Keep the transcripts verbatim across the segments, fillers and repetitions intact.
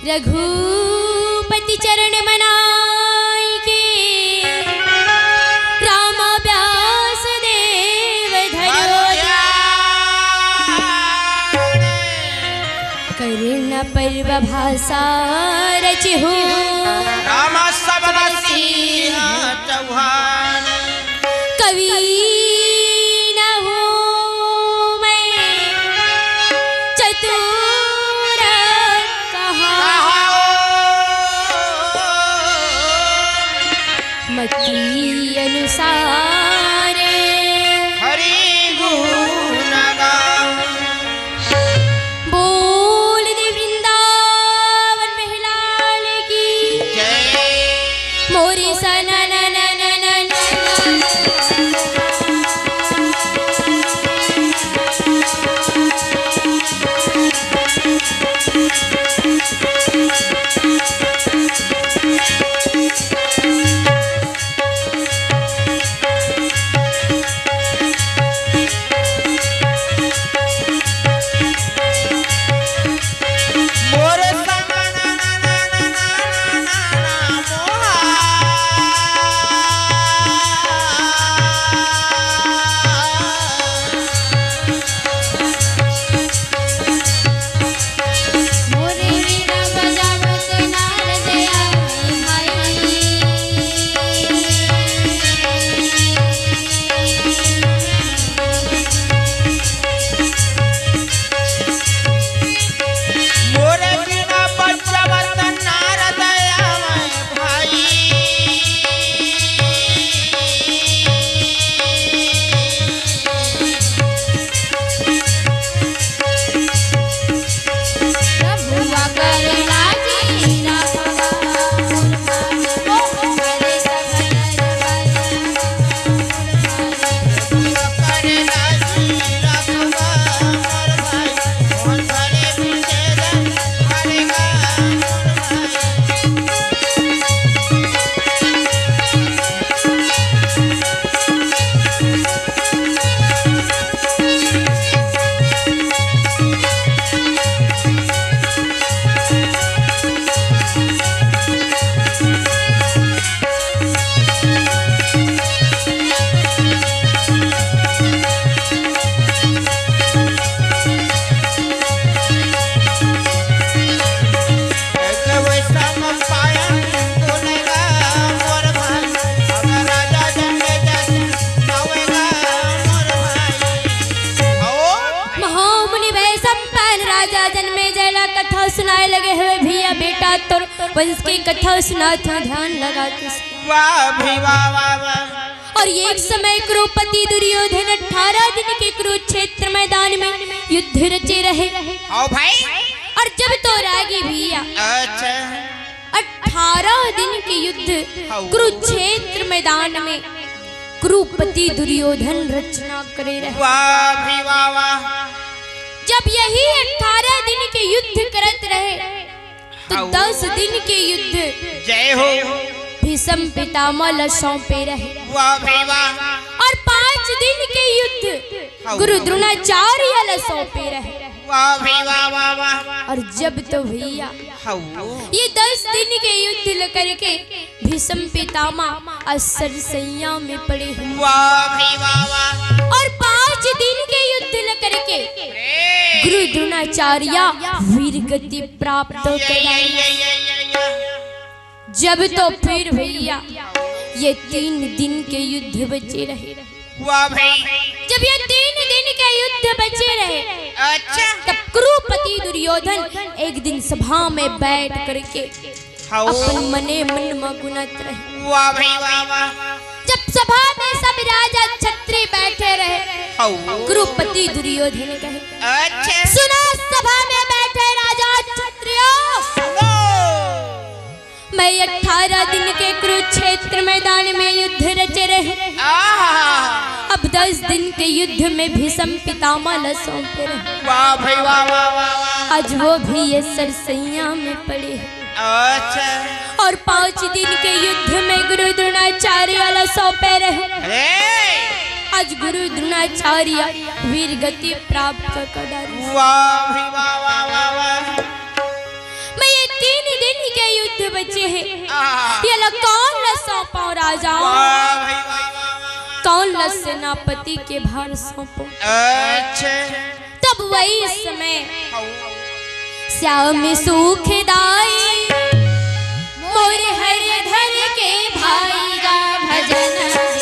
रघुपति चरण मनाई के, राम व्यास देव धरो ध्यान। करुण पर्व भाषा रचिहु राम सब सिंह चौहान। कवि न हूँ मैं चतुर कहाँ, मति अनुसार हरि गुण गाऊं। बोल दे वृंदावन बिहारी लाल की जय। मोरे सनन महामुनि वैशंपायन राजा जनमेजय ला कथा सुनाए लगे हवे, भैया बेटा तोर वंश के कथा सुनात हूँ, ध्यान लगा के सुन। वाह भाई वाह, वाह, वाह। और एक समय कुरुपति दुर्योधन अठारह दिन के कुरुक्षेत्र मैदान में युद्ध रचे रहे। आओ भाई। और जब तो रागी भैया अच्छा। अठारह दिन के युद्ध हाँ। कुरुक्षेत्र मैदान में कुरुपति दुर्योधन रचना करे रहे। वाह भाई वाह, वाह। जब यही अठारह दिन के युद्ध करत रहे, तो हाँ। दस दिन के युद्ध जय हो। भीष्म पितामह ला सौंपे रहे। वाह भाई वाह। और पांच दिन के युद्ध हाँ। गुरु द्रोणाचार्य ला सौंपे रहे। वाह भाई वाह, वाह, वाह। और जब तो भैया हाँ। ये दस दिन के युद्ध ल करके भीष्म पितामह अउ सरसैया में पड़े हैं। वाह भाई वाह, वाह। और पांच दिन के युद्ध ल करके अरे। गुरु द्रोणाचार्य वीर गति प्राप्त ये, कराई। ये, ये, ये, ये। जब तो फिर भैया ये तीन दिन के युद्ध बचे रहे। वाह भाई। जब ये तीन दिन के युद्ध बचे रहे, अच्छा। तब कुरुपति दुर्योधन एक दिन सभा में बैठ करके हाँ। अपन मने मन में गुनत रहे। वाह भाई, वाह, वाह। जब सभा में सब राजा क्षत्रिय बैठे रहे, हाँ। कुरुपति दुर्योधन कहे, अच्छा। सुनो सभा में बैठे राजा क्षत्रियो। सुनो। मैं अठारह दिन के कुरुक्षेत्र मैदान में युद्ध रचे रहे। आहा। अब दस दिन के युद्ध में भीष्म पितामह ला सौंपे रहे। वाह भाई वाह, वाह, वाह, वाह। आज वो भी ये सरसैया में पड़े हैं। अच्छा। और पांच दिन के युद्ध में गुरु द्रोणाचार्य ला सौंपे रहे। अरे। आज गुरु द्रोणाचार्य वीर गति प्राप्त कर डाली। वाह भाई वाह, वाह, वाह, वाह। मैं ये तीन दिन के युद्ध बचे हे, आहा। ये ला कौन ला सौंपव राजा? वाह भाई, वाह, वाह, वाह, वाह। कौन ला सेनापति के भार सौंपव? अच्छा। तब वही समय, हौ। श्याम सुखदाई मोर हर धन के भाई गा, भजन बिना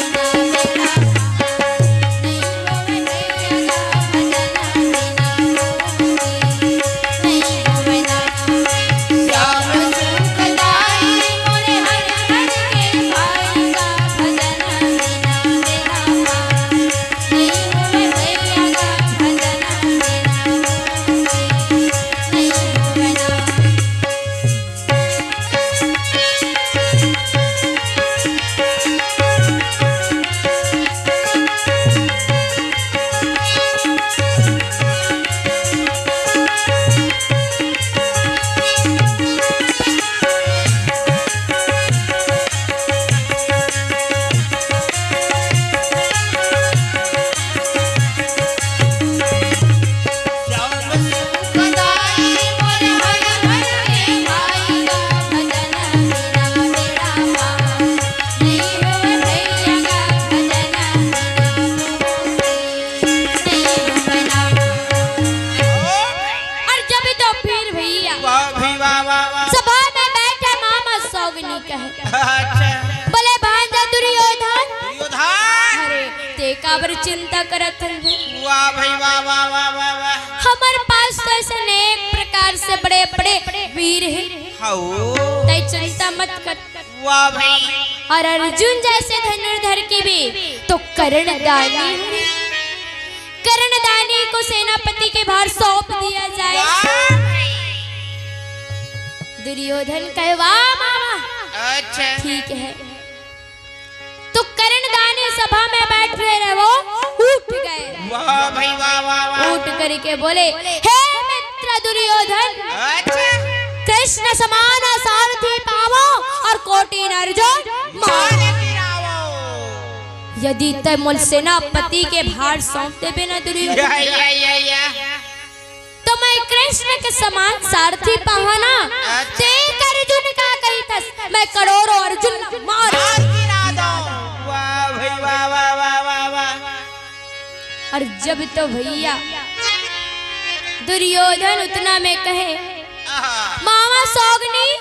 मेरा और जब तो फिर भैया वाह भाई, वाह, वाह, वाह। सभा में बैठे मामा सौगनी कहे, अच्छा। बोले, भांजा दुर्योधन, दुर्योधन। अरे, ते काबर चिंता करत हन रे? वाह भाई, वाह, वाह, वाह, वाह, वाह। हमर पास तो ऐसे अनेक प्रकार से बड़े-बड़े वीर हैं। हौ। तै चिंता मत कर। वाह भाई। और अर्जुन जैसे धनुर्धर की भी तो करण दानी है। करण दानी को सेनापति के भार सौंप दिया जाए। वाह भाई। दुर्योधन कहे, वाह मामा। अच्छा। ठीक है। तो करण दानी सभा में बैठ रहे, वो उठ गए। वाह भाई, वाह, वाह, वाह। उठ करके बोले, हे मित्र दुर्योधन, अच्छा। कृष्ण समान सारथी पावो और कोटिन अर्जुन मान गिरावो। यदि तै मोल सेनापति के भार सौंप देबे ना दुर्योधन, या, या, या, या। तो मैं कृष्ण के समान सारथी पाहूं ना। अच्छा। तें अर्जुन का कहिथस, मैं करोड़ों अर्जुन ला मार मार गिरा दो। वाह भाई, वाह, वाह, वाह, वाह, वाह। और जब तो भैया दुर्योधन उतना में कहे, आहा। मामा सौगनी,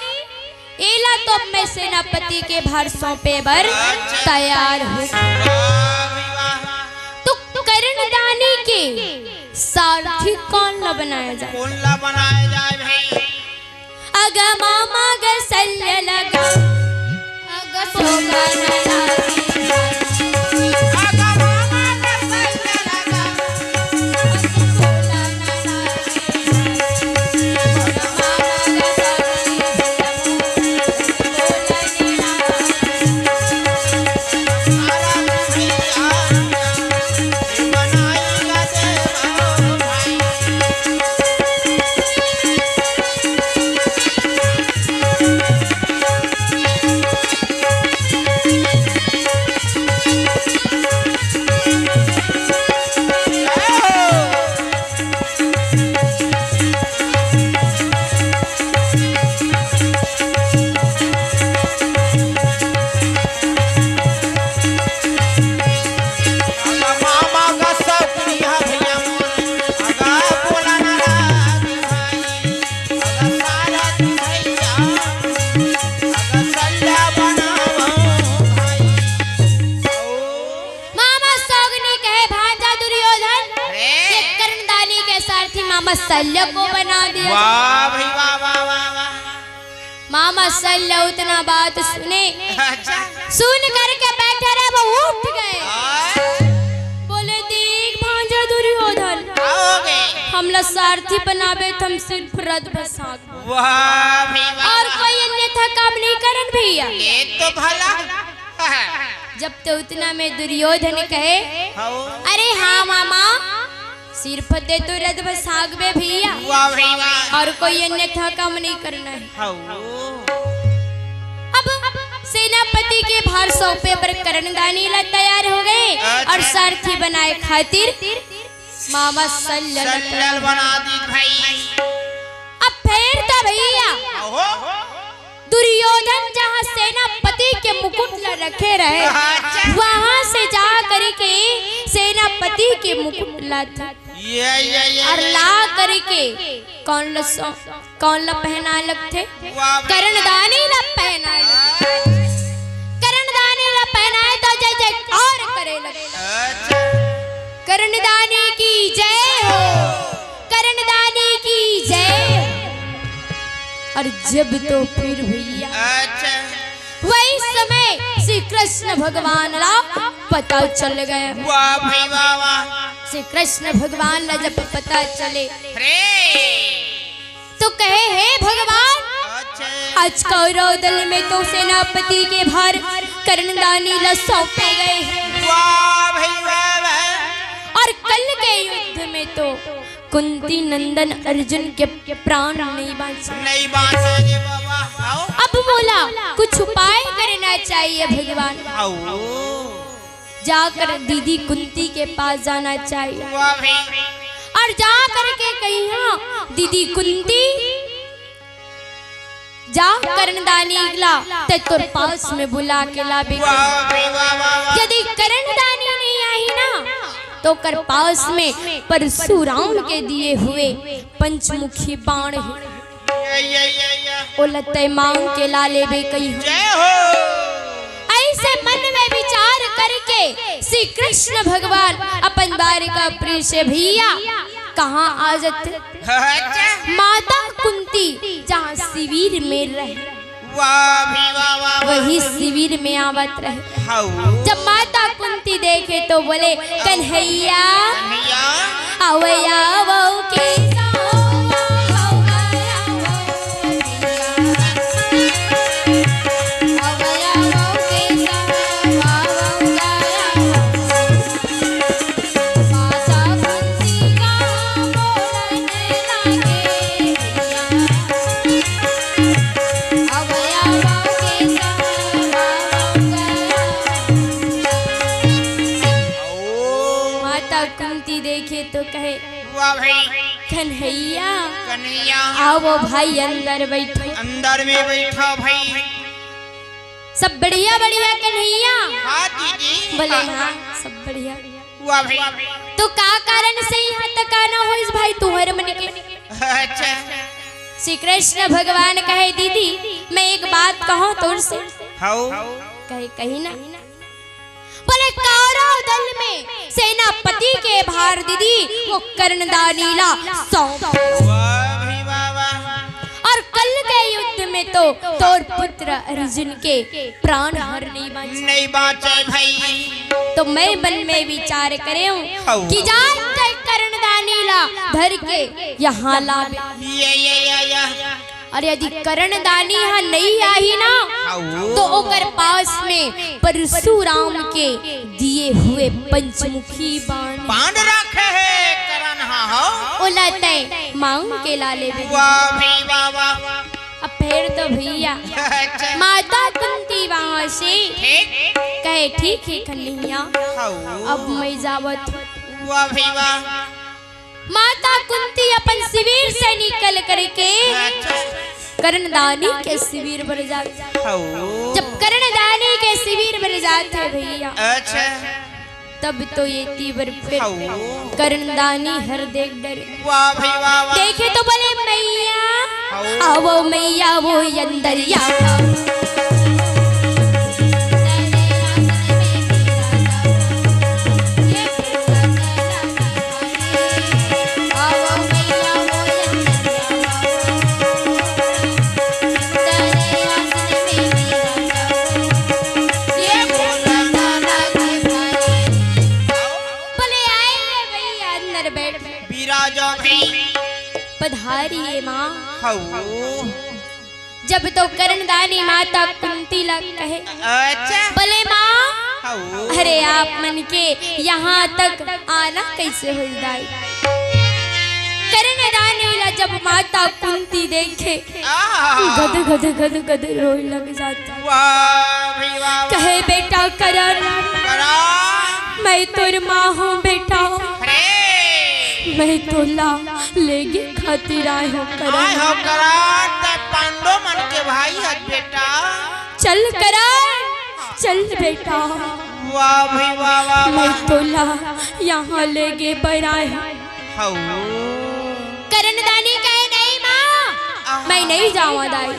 एला तो मैं सेनापति के भार सौंपे बर अच्छा। तैयार हूँ। वाह भाई वाह। तो करण दानी के सारथी कोन ला बनाया जाए? कोन ला बनाया जाए भाई? अग मामा ग सल्य लगा, अग सोगन लागे। अग मामा ग सल्य लगा। मामा सौगनी कहे, भांजा दुर्योधन, अरे! ये कर्णदानी के सारथी मामा शल्य को बना दिया। वाह भाई, वाह, वाह, वाह, वाह। मामा शल्य उतना बात सुने, अच्छा। सुन करके बैठे रहे, वो उठ गए। हाँ। बोले, "देख भांजा दुर्योधन, का हो गए? हमला सारथी बनाबे त हम सिर्फ रथ बसाक।" वाह भाई, वाह, और वाह। कोई अन्यथा काम नहीं करन भैया। ये तो भला। जब तो उतना में दुर्योधन कहे, हौ। "अरे हाँ मामा, सिर्फ ते तो रथ बसाकबे भैया, वाह भाई वाह। और कोई अन्यथा काम नहीं करना है।" हौ। अब सेनापति के भार सौंपे बर कर्णदानी ला तैयार हो गए, अच्छा। और सारथी बनाए खातिर मामा शल्य ला शल्य बना दी भाई। अब फेर तो भैया, ओहो। दुर्योधन जहाँ सेनापति के मुकुट ला रखे रहे, अच्छा। वहाँ से जा करके सेनापति के मुकुट लाथे। ये, ये, ये, और ये। ला करके कौन ला सौ-, कौन ला पहनाए लगथे? वाह। करणदानी ला पहनाए लगथे। करणदानी ला पहनाए तो जय जयकार करे लगथे। अच्छा। करणदानी की जय हो, करणदानी की जय हो। और जब तो फिर भैया, अच्छा। वही समय श्री कृष्ण भगवान ला पता चल गया। वाह भाई वाह, वाह। श्री कृष्ण भगवान ला जब पता चले, अरे। तो कहे, "हे भगवान, अच्छा। आज कौरव दल में तो सेनापति के भार करणदानी ला सौंपे गए हैं। वाह भाई वाह, वाह। और कल के युद्ध में तो कुंती नंदन अर्जुन के प्राण नहीं बांचे।" नहीं बांचे रे बाबा। आओ। अब बोला, कुछ उपाय करना चाहिए भगवान। आओ। जाकर दीदी कुंती के पास जाना चाहिए। वाह भाई। और जा करके कही, "हाँ, दीदी कुंती, जा करणदानी ला ते तोर पास में बुला के लाबे।" वाह भाई, वाह, वाह, वाह। यदि करणदानी नहीं आही ना, तो ओकर पास में परशुराम के दिए हुए पंचमुखी बाण है। या, या, या, या। ओला तय मांग के ला लेबे कही। जय हो। ऐसे मन में विचार करके श्री कृष्ण भगवान अपन द्वारिकापुरी से भैया कहाँ आ जाते? अच्छा। माता कुंती जहाँ शिविर में रहे, वाह भी वाह, वाह, वाह। वही शिविर में आवत रहे। हाउ। जब माता कुंती देखे तो बोले, "कन्हैया, कन्हैया। आवै आवौ के माता कुंती देखे तो कहे, वाह भाई। कन्हैया, कन्हैया। आवो भाई, अंदर बैठो। अंदर में बैठो भाई। सब बढ़िया, बढ़िया कन्हैया? हाँ दीदी। बोले, हाँ, सब बढ़िया। वाह भाई। तो का कारण से यहाँ तक आना होइस भाई तुहर मन के? अच्छा। श्री कृष्ण भगवान कहे, दीदी, मैं एक बात कहूँ तोर से। हाउ। कहे, कही ना। बोले, कौरव दल में सेनापति के भार दीदी, वो करणदानी ला सौंप। वाह भाई वाह, वाह। और कल के युद्ध में तो तोर पुत्र अर्जुन के प्राण हर नहीं बांचे। नहीं बांचे भाई। तो मैं मन में विचार करे हूँ हाउ। कि जान के करणदानी ला धर के यहाँ लाबे। ये, ये, ये, ये। और यदि करणदानी ह नहीं आही ना, हाउ। तो ओकर पास में परशुराम के दिए हुए पंचमुखी बाण। बाण रखे हे करण हा, हाउ। ओला तय मांग के ला लेबे। वाह भाई वाह, वाह। अब फेर तो भैया अच्छा। माता कुंती वहाँ से ठीक। कहे, "ठीक है कन्हैया, हाउ। अब मैं जावत हूँ।" वाह भाई वाह। माता कुंती अपन शिविर से निकल करके अच्छा। करणदानी के शिविर पर जात। हाउ। जब करणदानी के शिविर पर जात हे भैया, अच्छा। तब तो ये तीवर फिर हाउ। करणदानी हर देख डरे। वाह भाई वाह, वाह। देखे तो बोले, "मैया, हाउ। आवो मैया वो अंदरिया।" बोले, "आए ले भैया, अंदर बैठ।" विराजो भाई। पधारिए माँ। हाउ। जब तो करणदानी माता कुंती ला कहे, अच्छा। बोले, "माँ, हाउ। अरे आप मन के यहाँ तक आना कैसे होइस दाई?" करणदानी ला जब माता कुंती देखे, आहा। गद गद गद गद रोए लग जाथे। वाह भाई वाह, वाह। कहे, "बेटा करण, करण। मैं तोर माँ हूँ बेटा, अरे। मैं तोला लेगे खातिर आए हो करण। आए हो करण, तैं पांडव मन के भाई हस बेटा। चल करण, चल बेटा। वाह भाई वाह, वाह, मैं वाह। तोला यहाँ लेगे बर आए हूँ। हऊ। करण दानी कहे, "नहीं माँ, आहा। मैं नहीं जावा दाई।"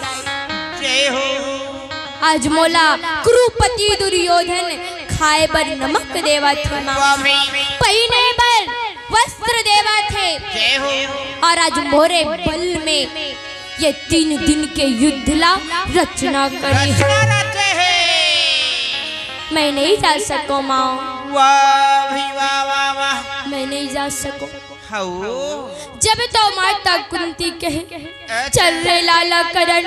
जय हो। आज मोला कुरुपति दुर्योधन खाए बर नमक देवत हे माँ, वाह भाई। पहिने बर वस्त्र देवत हे, जय हो। और आज मोरे बल में ये तीन दिन के युद्ध ला रचना करे। रचना रचे हे। मैं नहीं जा सको माँ। वाह भाई वाह, वाह, वाह। मैं नहीं जा सको। हऊ। जब तो माता कुंती कहे, अच्छा। "चल रे लाला करण,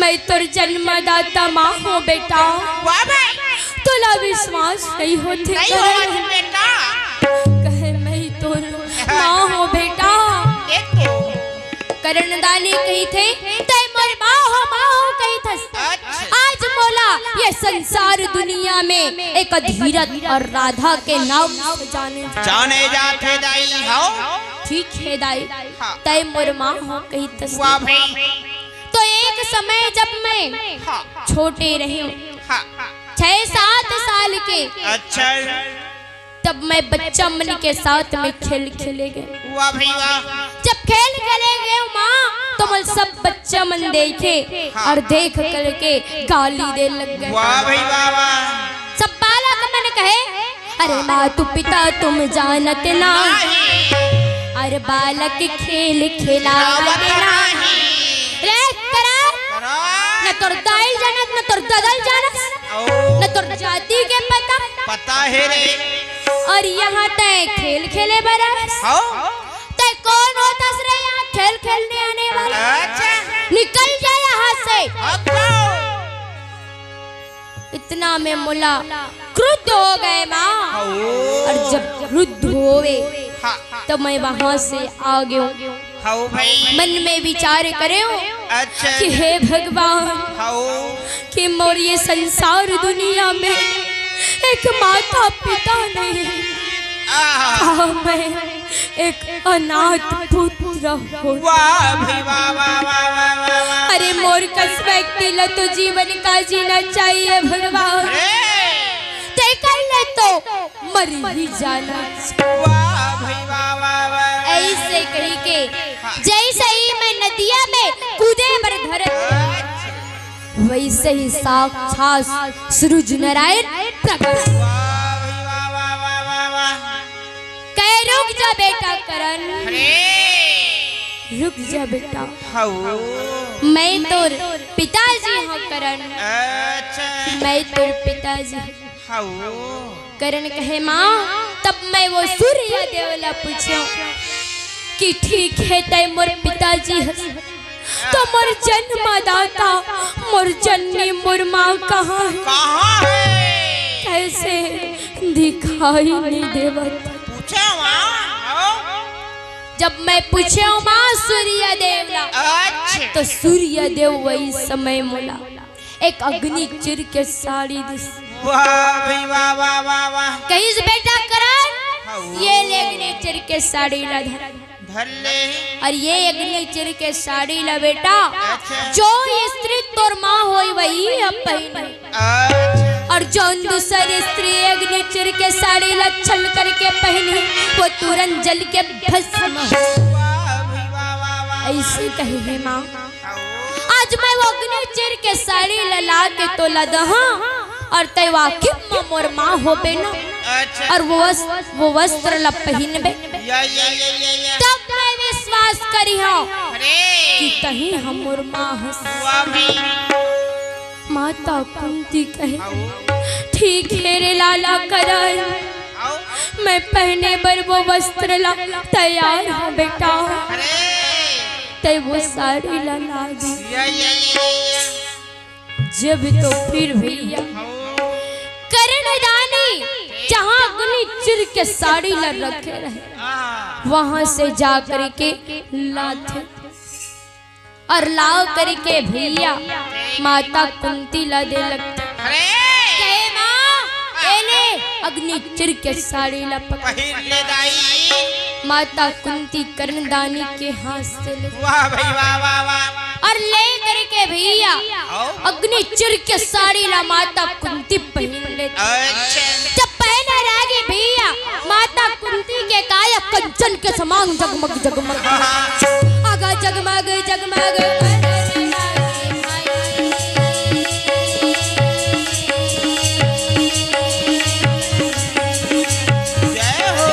मैं तोर जन्मदाता माँ हो बेटा।" वाह भाई। तोला विश्वास नहीं होथे नहीं करण। होवत बेटा। कहे, "मैं तोर माँ हो बेटा।" ये तो। करण दानी कहिथे, "तैं मोर माँ हो, माँ हो," कहिथस। अच्छा। आज मोला ये संसार दुनिया में एक धीरज और राधा के नाम से जाने जाने जाथे दाई, हव। ठीक हे दाई, हाँ। तैं मोर माँ हो कहिथस। वाह भाई। तो एक समय जब मैं हाँ। छोटे रहे हूँ, हाँ। छह सात साल के, अच्छा। तब मैं बच्चा मन के साथ में खेल खेले गए। वाह भाई वाह। जब खेल खेले गए माँ, तो मैं सब बच्चा मन देखे हाँ। और देख करके गाली दे लग गए। वाह भाई वाह, वाह। सब बालक मन कहे, "अरे मातु पिता तुम जानत ना, नहीं। अरे बालक खेल खिलावत नहीं।" रे करा, करा। न तोर दाई जानत, न तोर ददल जानत, ओ। न तोर जाति के पता। पता हे रे। और यहाँ तैं खेल खेले बर आए। हाँ। तैं कौन होथस रे यहाँ खेल खेलने आने वाला? अच्छा। निकल जा यहाँ से। अच्छा। इतना में मोला क्रुद्ध हो गए माँ। हाँ। और जब क्रुद्ध होवे, हाँ। तब मैं वहाँ से आ गयो। हव भाई। मन में विचार करेंव अच्छा। कि हे भगवान, हव। कि मोर ये संसार दुनिया में एक माता पिता नहीं, आहा। का मैं एक अनाथ पुत्र हो? वाह भाई, वाह, वाह। अरे मोर कस व्यक्ति ला तो जीवन का जीना चाहिए भगवान। अरे। तैं कर ले तो मर ही जाना। वाह भाई, वाह, वाह, वाह। ऐसे कही के हाँ। जैसे ही मैं नदिया में कूदे बर धरत, अच्छा। वैसे ही साक्षात सूरज नारायण प्रकट। वाह भाई, वाह, वाह। कहे, "रुक जा बेटा करण, अरे। रुक जा बेटा। हऊ। मैं तोर पिताजी हूँ करण, अच्छा। मैं तोर पिताजी।" हऊ। करण कहे, "माँ।" तब मैं वो सूर्य देव ला पूछ्यो कि ठीक है, तैं मोर पिताजी हस, तो मोर जन्मदाता, मोर जननी, मोर माँ कहाँ है? कहाँ है? कैसे दिखाई नहीं देवत? पूछे माँ, आओ। जब मैं पूछ्यो माँ सूर्य देव ला, अच्छा। तो सूर्य देव वही समय मोला एक अग्नि चिर के साड़ी दिस। वाह भाई, वाह, वाह, वाह, वाह। कहिस, "बेटा करण, हाँ। ये ले अग्नि चिर के साड़ी ला धर।" धर ले। और ये अग्नि चिर के साड़ी ला बेटा, अच्छा। जो स्त्री तोर माँ होई वही अब पहिने। अच्छा। और जो दूसर स्त्री अग्नि चिर के साड़ी ला छल करके पहिने, वो तुरंत जल के भस्म हो। वाह भाई, वाह, वाह, वाह। ऐसे कहे हे माँ। आज मैं वो अग्नि चिर के साड़ी ला, ला के तोला दहा और तैं वाकिफ म मोर माँ होबे ना। अच्छा। और वो वस-, वो वस्त्र ला पहिनबे। या, या, या, या, या। तब मैं विश्वास करिहूँ अरे। कि तहीं ह मोर माँ हस। वाह भाई। माता कुंती कहे, आओ। ठीक है रे लाला करण, आओ। मैं पहने बर वो वस्त्र ला तैयार हूँ बेटा। अरे। तैं वो साड़ी ला ला दे। या, या, या, या। जब तो फिर भैया करणदानी जहाँ अग्नि चिर के साड़ी ला रखे रहे, वहाँ से जा करके लाथे और लाव करके भैया माता कुंती ला दे लगथे। अरे! कहे, "माँ, ए ले अग्नि चिर के साड़ी ला पकड़।" पहिर ले दाई। माता कुंती कर्णदानी के हाथ से ले वाह भाई, वाह, वाह, वाह। और ले करके भैया आओ। अग्नि चिर के साड़ी ला माता कुंती पहन ले। अच्छा। जब पहने रहेगी भैया, माता कुंती के काया कंचन के समान जगमग जगमग। आगा जगमग जगमग। जय हो।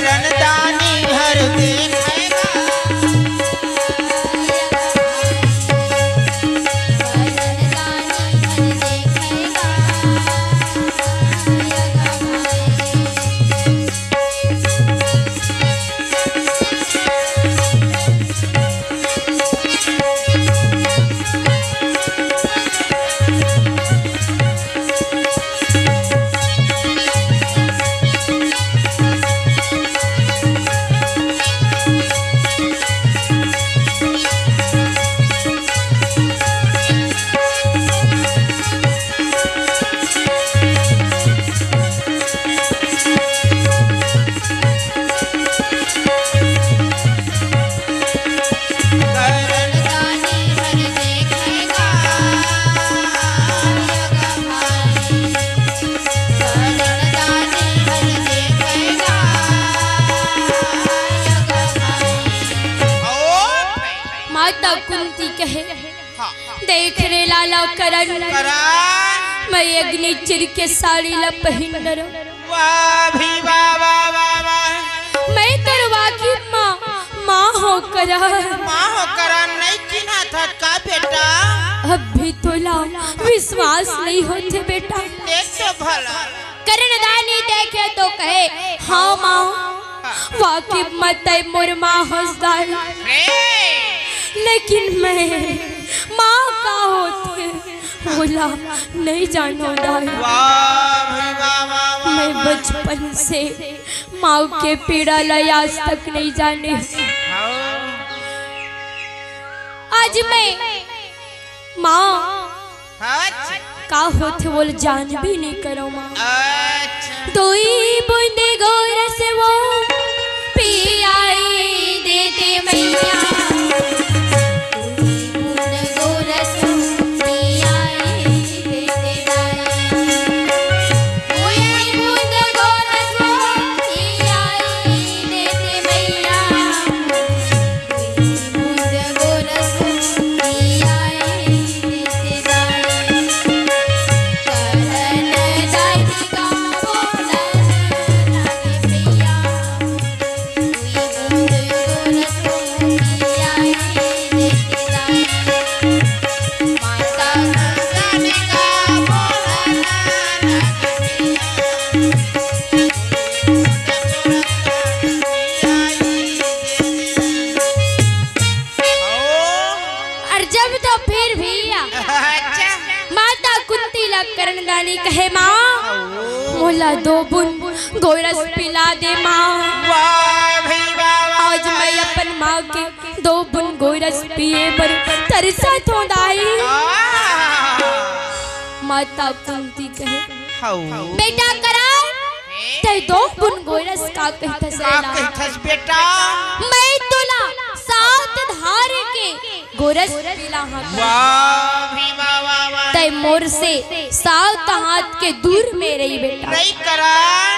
करन दानी हर देखैगा। माता कुंती कहे, हाँ। देख रे लाला करण, करण। मैं अग्नि चिर के साड़ी ला पहिन डरो। वाह भी वाह, वाह, वाह, वाह। मैं तोर वाकिफ माँ, माँ हो करण। माँ हो करण, नहीं चिन्हा था का बेटा? अब भी तोला विश्वास नहीं होथे बेटा। देख तो भला। कर्णदानी देखे तो कहे, हाँ माँ, वाकिफ म तै मोर माँ हस दाई। रे। लेकिन मैं माँ का होथे, ओला नहीं जानो दाई। वाह भाई वाह, वाह, वाह, मैं वाह। बचपन से माँ के पीड़ा ला आज तक नहीं जाने। हाँ। आज मैं माँ अच्छा। का होथे, वो ल जान भी नहीं करो माँ। अच्छा। दुई बूंद गोरस वो पियाई देते मैया। दुई बूंद गोरस पियाई देते दाई। दुई बूंद गोरस वो पियाई देते मैया। और जब तो फिर भी आ, अच्छा। माता कुंती ला कर्णदानी कहे, माँ, मोला दो बूंद गोरस पिला दे माँ। वाह भाई वाह, वाह, आज वाह। मैं अपन माँ के दो बूंद गोरस पिए बर तरसत हों दाई। आह। माता कुंती कहे, हऊ। बेटा करण, तै दो बूंद गोरस का कहिथस का रे ला? कहिथस बेटा? मैं तोला सात धार के गोरस पिलाहूं। वाह भी वाह, वाह, वाह। तै मोर से सात हाथ के दूर में रही बेटा। नहीं करण।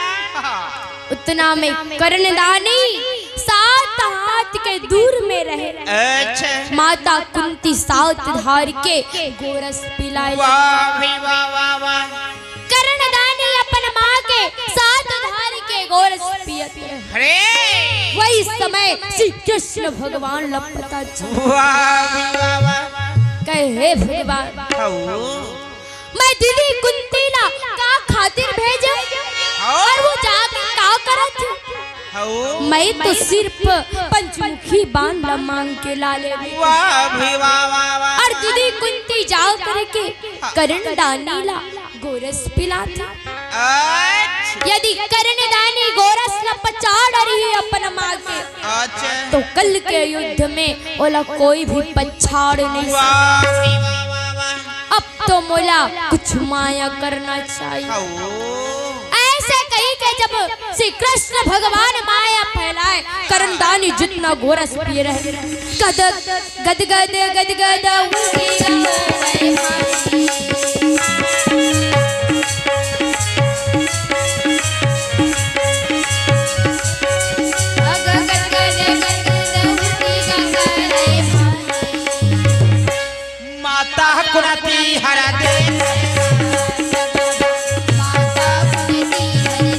उतना में कर्णदानी सात हाथ के दूर में रहे। अच्छा। माता कुंती सात धार के गोरस पिलाए। वाह भी वाह, वाह, वाह। कर्णदानी अपन माँ के सात धार के गोरस पियत रहे। अरे। वही समय श्री कृष्ण भगवान ला पता चला। वाह भी वाह, वाह। कहे, हे भगवान, हऊ। मैं दीदी कुंती ला का खातिर भेजे? हाँ। और वो जाके का करत हे? हऊ। मैं तो सिर्फ पंचमुखी बाण ला मांग के ला ले। वाह भाई, वाह, वाह, वाह। अउ दीदी कुंती जा करके करण दानी ला गोरस पिलाथे। अच्छा। यदि करण दानी गोरस ला पचा डरही अपन माँ के, अच्छा। तो कल के युद्ध में ओला कोई भी पछाड़ नहीं सकय। वाह भाई, वाह, वाह, वाह। अब तो मोला कुछ माया करना चाहिए। हऊ। ऐसे कही के जब श्री कृष्ण भगवान माया फैलाए, करण दानी जितना गोरस पिए रहे, गद गद गद गद गद उठी गंगा रे माई। गद गद गद गद उठी गंगा रे माई। माता कुंती हर दे। माता कुंती हर दे।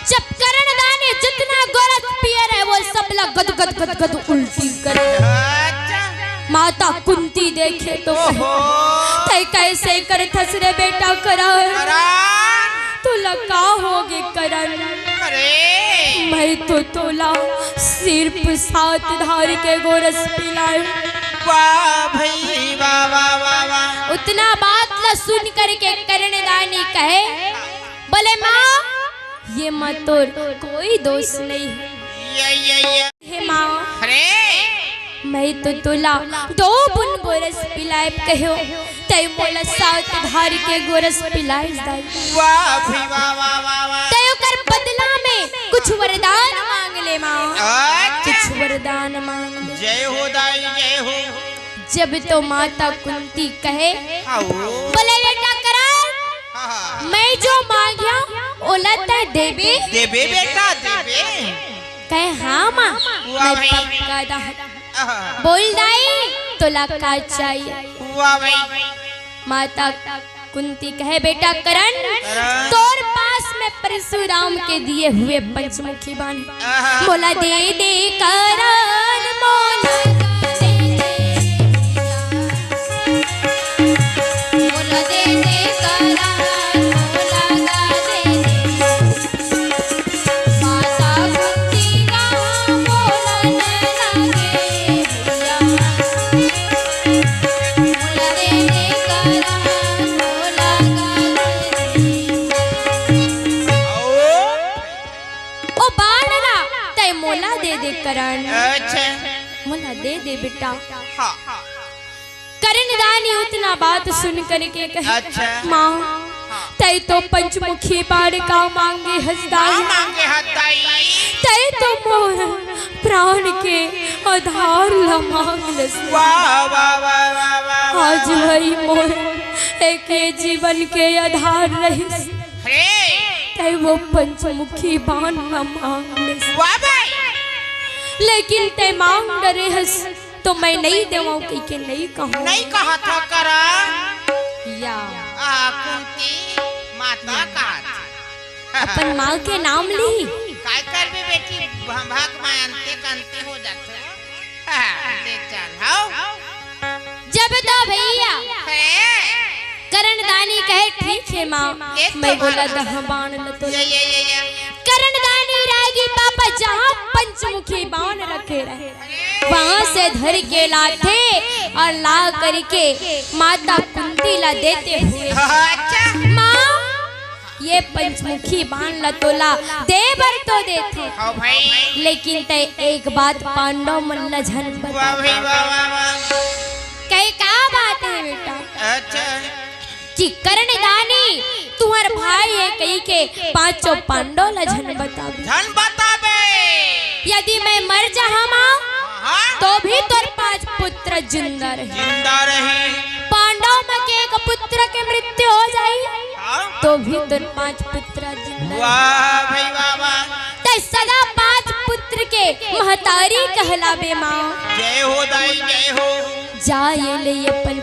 जब करण दानी जितना गोरस पिए रहे, वो सबला गद गद गद गद उल्टी करे। अच्छा। माता कुंती देखे तो कहे, "तैं कइसे करथस रे बेटा करण? करण। तोला का होगे करण? अरे। मैं तो तोला सिर्फ सात धार के गोरस पिलाए।" वाह भाई, वाह, वाह, वाह, वाह। उतना बात ला सुन करके करण दानी कहे, बोले, "माँ, ये मा तोर कोई दोष नहीं है।" ये, ये, ये। हे माँ, अरे। मैं तो तोला दो बूंद गोरस पिलाए कहेंव, तैं मोला सात धार के गोरस पिलाए दाई। वाह भाई, वाह, वाह, वाह, वाह। तैं ओकर बदला में कुछ वरदान मांग ले माँ। अच्छा। कुछ वरदान मांग ले। जय हो दाई, जय हो। जब तो माता कुंती कहे, हाओ। बोले, "बेटा करण, हाँ, हाँ। मैं जो मांगिया, ओला तैं देबे?" देबे बेटा, देबे। कहे, "हाँ माँ, वाह मैं भाई। पक्का दा।" आहा। बोल दाई, तोला का चाहिए? वाह भाई। माता कुंती कहे, "बेटा करण, करण। तोर पास में परशुराम के दिए हुए पंचमुखी बाण।" आहा। मोला दे दे करण, मोला दे दे। मोला दे दे करण, मोला दे दे। माता कुंती का बोलन लागे भैया। मोला दे दे करण, मोला दे दे। ओ बाण ला, तैं मोला दे दे करण। अच्छा। मोला दे दे बेटा। हाँ। करण दानी उतना बात सुन करके कहे, अच्छा। माँ, हाँ। तैं तो पंचमुखी बाण का मांगे हस दाई। का मांगे हस दाई? तैं तो मोर प्राण के आधार ला मांग लेस। वाह, वाह, वाह, वाह, वाह, वाह। आज वही मोर एक ये जीवन के आधार रहिस। अरे। तैं वो पंचमुखी बाण ला मांग लेस। वाह भाई। लेकिन तैं मांग डरे हस, तो मैं नहीं देवंव कहिके नहीं कहंव। नहीं कहत हस करण। या। आ, कुंती माता कहत हे। अपन माँ के नाम ली। काय करबे बेटी, भंभक माँ अंते कंते हो जाथे। हाँ, ले चल, हाओ। जब तो भैया हे। करण दानी कहे, "ठीक हे माँ, ये तो मैं बोला बात। दहा बाण ल तो।" ये, ये, ये, ये। करण दानी रागी पापा जहाँ पंचमुखी बाण रखे रहे, वहाँ से धर के लाथे अउ ला करके माता कुंती ला देते हुए, अच्छा। माँ, ये पंचमुखी बाण ला तोला दे बर तो देथंव। हाँ भाई। लेकिन तैं एक बात पांडव मन ला झन बता। वाह भाई, वाह, वाह, वाह। कहे, "का बात हे बेटा?" अच्छा। कि करण दानी तुंहर भाई हे कहिके पांचों पांडव ला झन बताबे। झन बताबे। यदि मैं मर जाहूं माँ, हाँ। तो भी तोर पांच पुत्र जिंदा रही। जिंदा रही। पांडव मन के एक पुत्र के मृत्यु हो जाही, भी तोर पांच पुत्र जिंदा हे। वाह भाई वाह वाह। तै सगा पांच पुत्र के महतारी कहलाबे माँ। जय हो दाई जय हो। जाय ले अपन